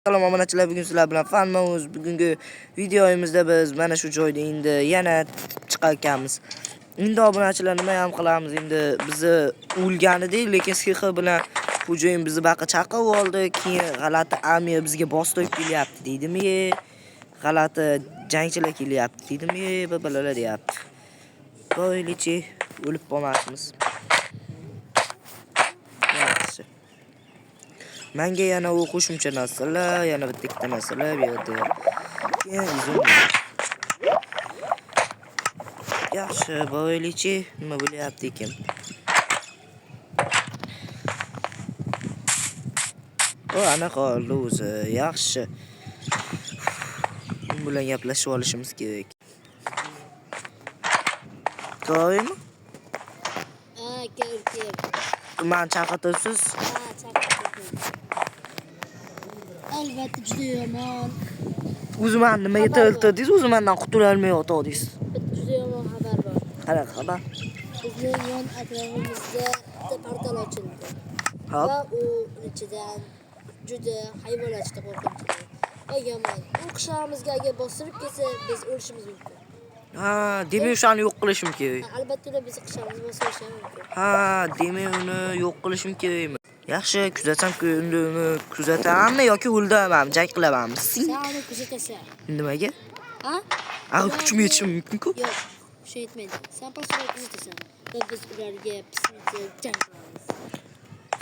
Salom obunachilar, bugun sizlar bilan Fanmauz. Bugungi videomizda biz mana shu joyda endi yana chiqar ekanmiz. Endi obunachilar nima ham qilamiz endi bizni o'lganidik, lekin sehr bilan xo'jayin bizni baqa chaqib oldi. Keyin g'alati armiya bizga bostirib kelyapti deydimi? G'alati jangchilar kelyapti deydimi? Bir deyapti. Boylichi o'lib qolmasmiz. Yaxshi. Menga yana u qo'shimcha narsalar, yana bitta ikkita narsalar berdi. Keyin izum. Yaxshi, boylichi nima bo'lyapti ekan? O, ana qoldi o'zi. Yaxshi. U bilan gaplashib olishimiz kerak. To'g'rimi? Ha, kel kel. Mani chaqirtirsiz? Ha, chaqirtirdim. Albatta juda yomon. O'zi mani nimaga tiriltirdingiz? O'zi mendan qutula olmayotgandingiz. Bitta juda yomon xabar bor. Qanaqa xabar? Bizning yon atrofimizda bitta portal ochildi. Hop. Va u ichidan juda hayvonlar chiqdi qo'rqinchli. Va yomon. U qishlog'imizga agar bostirib kelsa, biz o'lishimiz mumkin. Ha, demak o'shani yo'q qilishim kerak. Ha, albatta ular bizni qishlog'imizga bosirishi ham mumkin. Ha, demak uni yo'q qilishim kerakmi? Yaxshi, kuzatsam uni kuzatamanmi yoki o'ldiramanmi, jang qilamanmi? Sen uni kuzatasan. Nimaga? Ha? Axir kuchim yetishi mumkin-ku. Yo'q, kuchi yetmaydi. Sen pastroq kuzatasan. Va biz ularga pismicha jang qilamiz.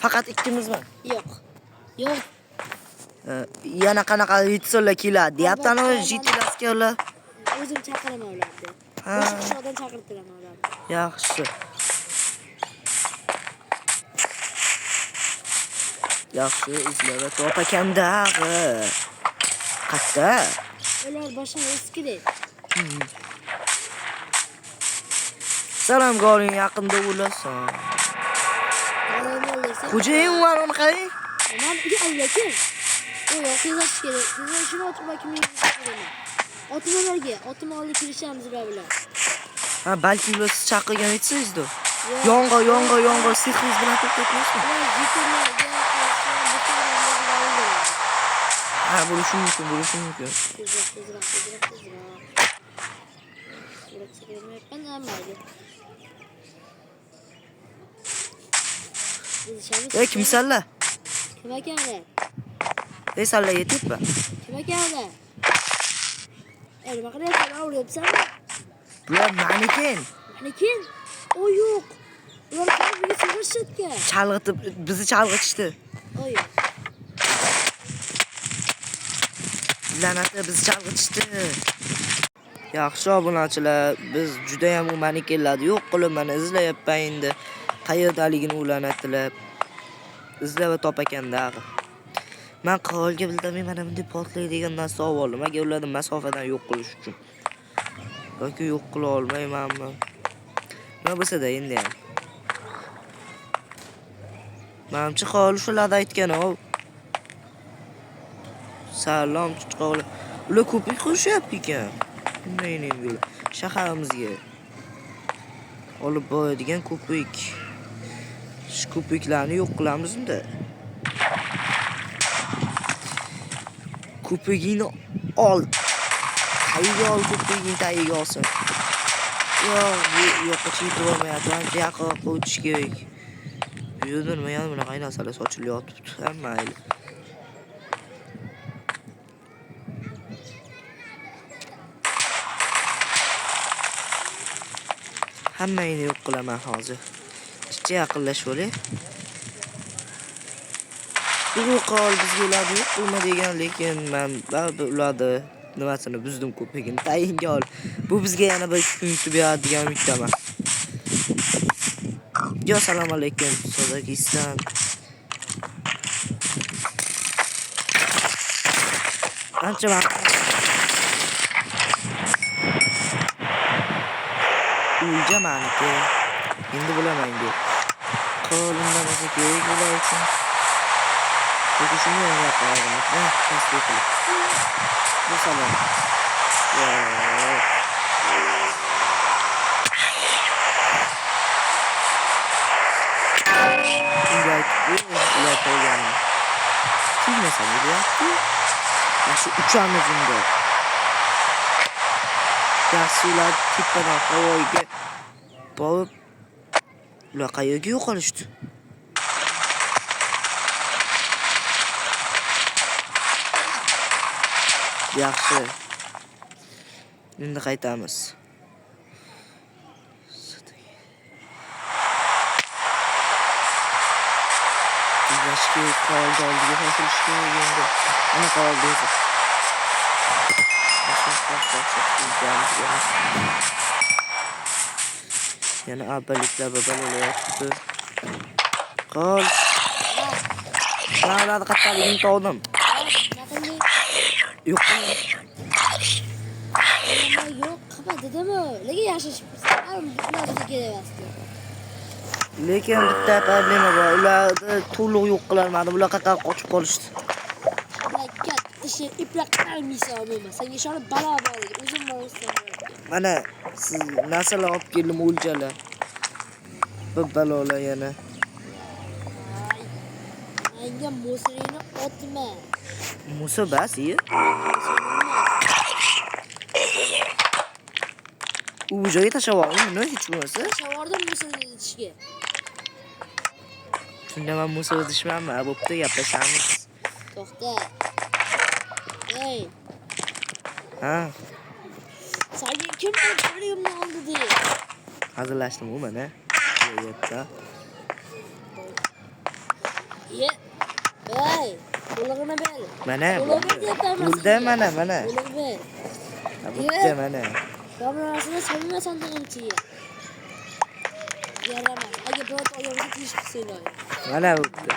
Faqat ikkimizmi? Yo'q. Yo'q. Yana qanaqa ritsarlar keladi deyapti anavi jiti askarlar. O'zim chaqiraman ularni. Ha. O'sha qishloqdan chaqirtiraman ularni. Yaxshi. Yaxshi, izlab topakandag'i. Qayerda? Ular boshqa eskilik. Salom goling, yaqinda o'lasan. Xo'jayin uni qarang. Man uga kim? U yo'q, tezlashish kerak. Tezlashishni otib kimni beraman. Otim ularga, otim oldi kirishamiz ular bilan. Ha, balki ular siz chaqirgan aytsangizdir. Yo'q. Yong'oq, yong'oq, yong'oq sehringiz bilan to'xtatmaysizmi? Ular jitillarga qarshi butun o'ldiramiz. Ha, bo'lishi mumkin, bo'lishi mumkin. Tezroq, tezroq, tezroq, tezroq. Surat sakiramayapman, ha, mayli. Tezlashamiz. Ey, kimsanlar? Kim ekan ular? Ey, sanlar yetyapmi? Kim ekan ular? Ey, nima qilyapsan? Man uryapsanmi? Bular maniken. Maniken? O yo'q. Ular bizga sug'urishayotgan. Chalg'itib, bizni chalg'itishdi. O yo'q. La'nati bizni chalg'itishdi. Yaxshi obunachilar, biz juda ham u manikenlarni yo'q qilib mana izlayapman endi. Qayerdaligini u la'natlar. Izlab topakandag'i. Men qirolga bildirmay mana bunday portlaydigan narsa olib oldim. Agar ularni masofadan yo'q qilish uchun. Yoki yo'q qila olmaymanmi? Nima bo'lsa-da endi ham. Manimcha qirol shularni aytgan-o. Salom chichqoqlar. Ular ko'prik qurishyapti ekan. Bunday yo'l shaharimizga olib boradigan ko'prik. Shu ko'priklarni yo'q qilamiz unda. Ko'prigini ol. Tagiga ol, ko'prigini tagiga olsin. Yo'q, bu yoqqa yetib olmayapti. Ancha yaqinroqqa o'tish kerak. Bu yerda nima yana bunaqa narsalar sochilib yotibdi. Ha, mayli. Hammangni yo'q qilaman hozir. Chicha yaqinlashib olay. Bu qol bizga ularni yo'q qilma degan, lekin men baribir ularni nimasini buzdim ko'pligini tayinga ol. Bu bizga yana bir ikki kun yutib beradi degan umiddaman. Yo, assalomu alaykum, Sozakiston. Ancha vaqt o'lja maniki. Endi bilaman bu. Qirol indamasa kerak ular uchun. Yoki shunga o'ynab qo'yadimi? Ha, tasdiq qilib. Bu salom. Yo'q. Unga aytib qo'y, ular tolganini. Tegmasam bo'lyapti. Yaxshi, uchamiz unda. Yaxshi, ular tepadan havoga borib, ular qayerga yo'qolishdi? Yaxshi. Endi qaytamiz. Tezlashga qoldi, oldiga shoshilish kerak endi. Ana qoldi o'zi. Yana abaliklar balolar yotibdi. Qol. Man ularni qayerdaligini topdim. Nima qilding? Yo'q. Nima yo'q, qilma dedimi? Lekin yashashib ular bizga kerak emasdi. Lekin bitta problema bor. Ularni to'liq yo'q qilolmadim. Ular qayerga qochib qolishdi. Ular katta ishi iplab qilmaysan umuman. Senga ishonib balo bor edi. O'zim borsan. Mana siz narsalar olib keldim, o'ljalar. Bir balolar yana. Ay. Menga musiringni otma. Musa bas, iye. U bu joyga tashlab yubordim buni hech bo'lmasa. Shavordim musiringni itishga. Shunda man Musa dushmanman, bo'pti, gaplashamiz. To'xta. Ey, Ha, senga kim qo'limni oldi dedi. hazillashdim u mana. Yerda. Ye. Ey, qo'lig'ini ber. Mana. Qo'lig'ini ber deyapman Bo'ldi, mana, mana. Qo'lig'ini ber. Ha, bo'pti, mana. Kamerasini solma sandig'in ichiga. Yaramas. Agar birorta odam bo'lsa teshib iloyim. Mana bo'pti.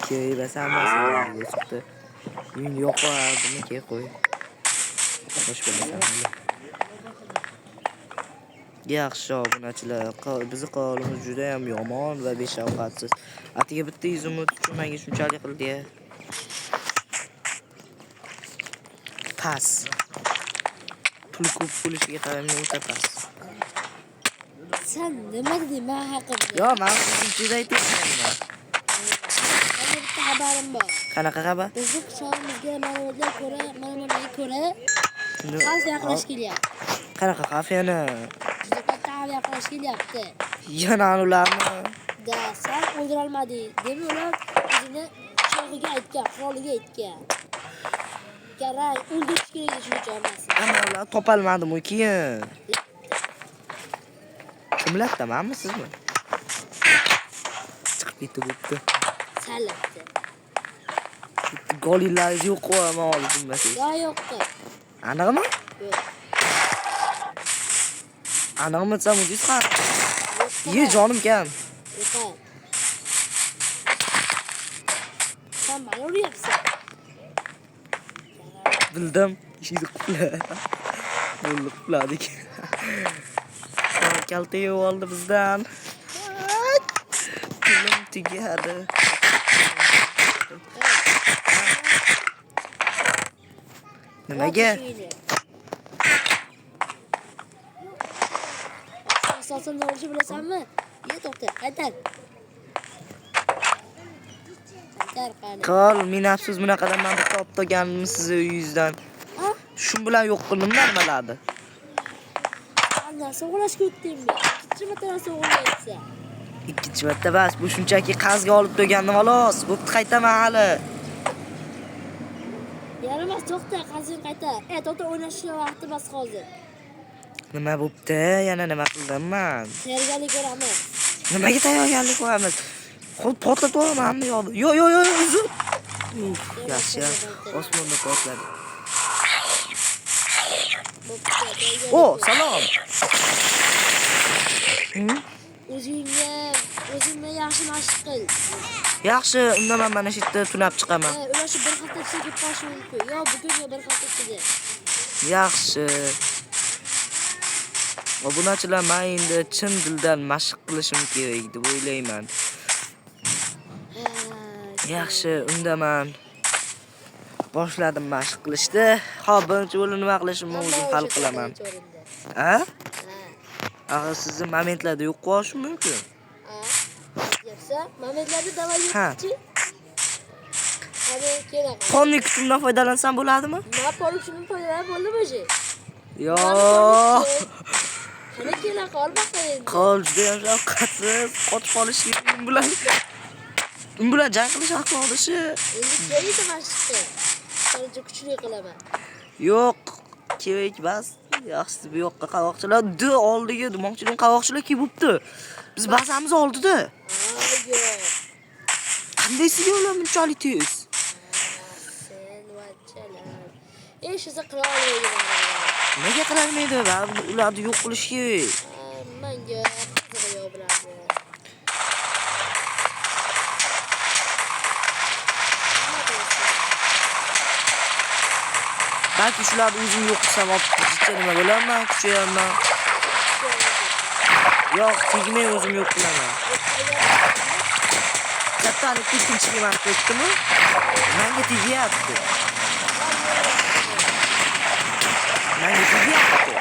Keyin bas hammasi chiqdi. Uyni yoqardimi, keyin qo'y. Xo'sh bo'lasan. Yaxshi obunachilar, bizni qolimiz juda ham yomon va beshafqatsiz. Atiga bitta izumrud uchun menga shunchalik qildi. Pas. Pul ko'p bo'lishiga qaramay o'ta pas. Sen nima deding men haqimda? Yo, men shunchaki aytyapman. Menga bitta xabarim bor. Qanaqa xabar? Bizni qishlog'imizga ma'lumotlarga ko'ra xavf yaqinlashib kelyapti. Qanaqa xavf yana? Juda katta xavf yaqinlashib kelyapti. Yana ularmi? Da, sen o'ldirolmading. Demak, ular o'zini shohiga aytgan, qiroliga aytgan. Kerak, o'ldirish kerak shuncha hammasi. Ammo ular topolmadim u keyin. Kimlarda, manmi sizmi? Chiqib ketdi bo'pti. Salibdi. Golillaringizni yo'q qo'yaman hozir bilmasangiz. Yo, yo'q. Aniqmi? Yo'q. Aniqmi desam o'zingiz qani? Yo'q. Ye jonim kam. Yo'q. Sen meni uryapsan. Bildim. Eshikni qulfla. Bo'ldi, qulfladik. Kalta yeb oldi bizdan. Tilim tugadi. Nimaga? Asosan nima bo'lishini bilasanmi? Ye, to'xta, qaytar. Qaytar qani. Qol, men afsus bunaqadan man bitta olib tolganimni sizni uyingizdan. Ha? Shu bilan yo'q qildim nimalarni. Sen narsa o'g'irlashga o'tdingmi? Ikkinchi marta narsa o'g'irlayapsan. Ikkinchi marta bas, bu shunchaki qarzga olib turgandim xolos. Bo'pti, qaytaman hali. Yaramas, to'xta, qarzing qaytar. To'xta, o'ynashga vaqti bas hozir. Nima bo'pti? Yana nima qildim man? Tayyorgarlik ko'ramiz. Nimaga tayyorgarlik ko'ramiz? Xo'p, portlatib yuboramanmi yo'q? Yo'q, yo'q, yo'q, uzr. Uf, yaxshi. Osmonda portladi. Bo'pti, tayyorgarlik O, ko'r. salom. O'zingga, o'zingni yaxshi mashq qil. Yaxshi, unda men mana shu yerda tunab chiqaman. Ular shu bir hafta ichida kelib qolishi mumkin. Yo bugun yo bir hafta ichida. Yaxshi. Obunachilar, men endi chin dildan mashq qilishim kerak deb o'ylayman. Yaxshi, unda men boshladim mashq qilishni. Xo'p, birinchi bo'lib nima qilishimni o'zim hal qilaman. Ha? Axir sizni momentlarda yo'q qolishim mumkin. Ha? Deyapsan? Momentlarda davay Ha. yo'qchi. Qani kela. Polni kutimdan foydalansam bo'ladimi? Nima polni kutimdan foydalanib bo'ldimi o'zi? Yo'q. Qani kela qol endi. Qol juda ham shafqatsiz. Qochib qolish bilan. Un bilan jang qilish ahmoqlishi. Endi keldi mana shu yerga. Seni kuchli qilaman. Yo'q, kerak bas. Yaxshisi bu yoqqa qavoqchilar d oldiga demoqchidim, qavoqchilar kelib bo'pti. Biz bazamiz oldida. Yo'q. Qandaysiga ular bunchalik tez? Sen vachalar. Hech narsa qila olmaydi. Nega qilolmaydi? Baribir ularni yo'q qilish kerak. Menga qizig'i yo'q bularni. Nima qilasan? Balki shularni o'zim yo'q qilsam, olib jicha nima bo'laman, kuchayaman. Yo'q, tegmay o'zim yo'q qilaman. Kattani ikkinchi marta o'tdimi? Menga tegyapti. Menga tegyapti.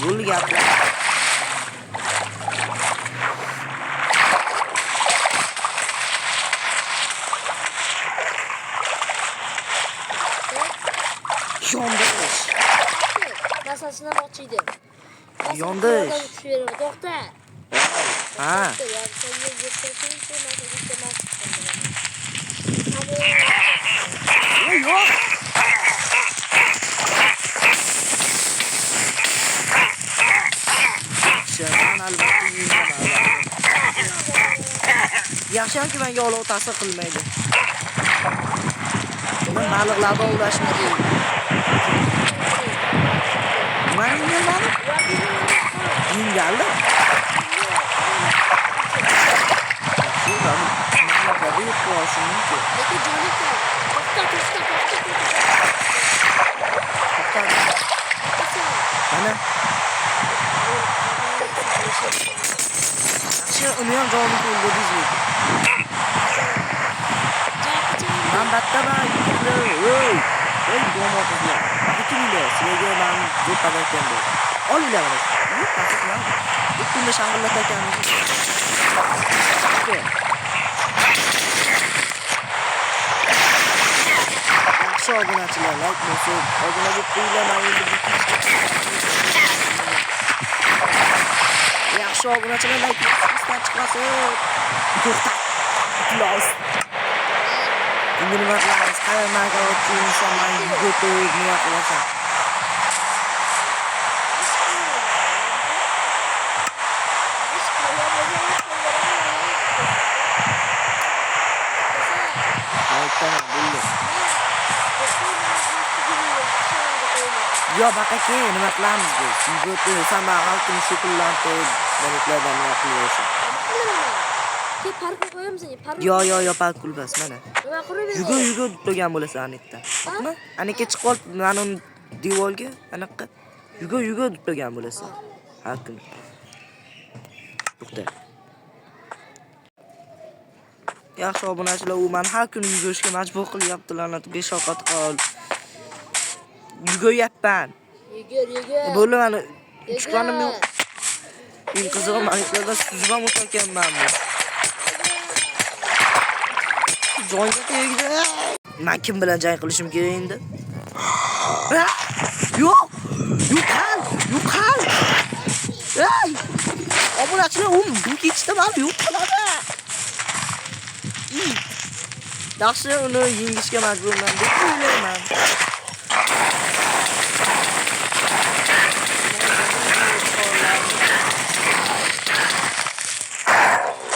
Bo'ldi gap. Yondirish. Masalasini olmoqchi edim. Yondish. Tushib beraman. To'xta. Ha. To'xta, ya, senga yetkazguncha man senga bitta mashq qildiraman. Yo'q, yo'q. Man albatta yengaman. Yaxshiyamki menga olov ta'sir qilmaydi. Men baliqlarni ovlashim kerak. Man yengalmadim. Yengaldim. Yaxshi, ularni yo'q qila olishim mumkin. Lekin joni kam. To'xta, to'xta, to'xta, to'xta. To'xtadim. To'xta. Mana yaxshi, uni ham jonini o'ldirdingiz lekin. Man battaman, yigitlar. Ey, ey, domor qizlar. Kelinglar, sizlarga man zo'r podarkam bor. Olinglar mana shuni. Yo'q, ta'sir qilmadi. Bir kunda shang'illatar ekanmiz. Yaxshi obunachilar, like bosib, obuna bo'lib qo'yinglar, men endi bu yaxshi obunachilar like bosib, esdan chiqmasin. To'xta. Iflos. Endi nima qilamiz? Qara, man inson, man yugurib nima qilasan? Aytaman, bo'ldi. Yo, baqa keyin nima qilamiz biz? Yugurib, sen man har kuni shug'ullantirib, baliklardan nima qilaversan? Parkur qo'yamiz, parkur. Yo, yo, yo, parkur bas, mana. Nima qurib Yugur, yugur deb turgan bo'lasan anetda. Xo'pmi? Anaka chiqib olib, mana uni devorga, anaqa yugur, yugur deb turgan bo'lasan. Har kuni. To'xta. Yaxshi obunachilar, u meni har kuni yugurishga majbur qilyapti, la'nat beshoqat qol. Yuguryapman. Yugur, yugur. Bo'ldi, mani chiqqanim yo'q. Eng qizig'i, maliklardan suzib ham o'tarkanman. Jonga tegdi. Men kim bilan jang qilishim kerak endi? Yo'q! Yo'qol! Yo'qol! Ey! Obunachilar, u bu kechda meni yo'q qiladi. Yaxshi, uni yengishga majburman deb o'ylayman.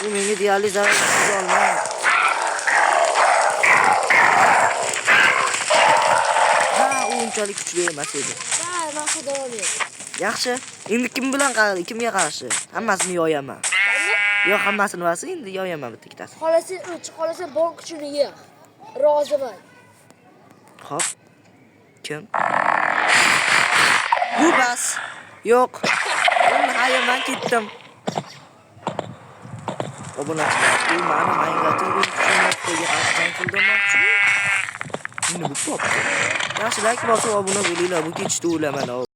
U menga deyarli zarar yetkaza olmaydi. Ha, u unchalik kuchli emas edi. Ha, mana davom et. Yaxshi. Endi kim bilan kimga qarshi? Hammasini yoyaman. Yo'q, hammasini emas, endi yoyaman bitta ikkitasini. Xolasi o'ch, xolasi bor kuchini yig'. Roziman. Xo'p. Kim? Bu bas. Yo'q. Xayr, men ketdim. Obunachilar, u meni Minecraftning kuchini qarshi jang qildirmoqchimi? Endi bu topdi. Yaxshi, like bosib obuna bo'linglar. Bu kechda o'laman.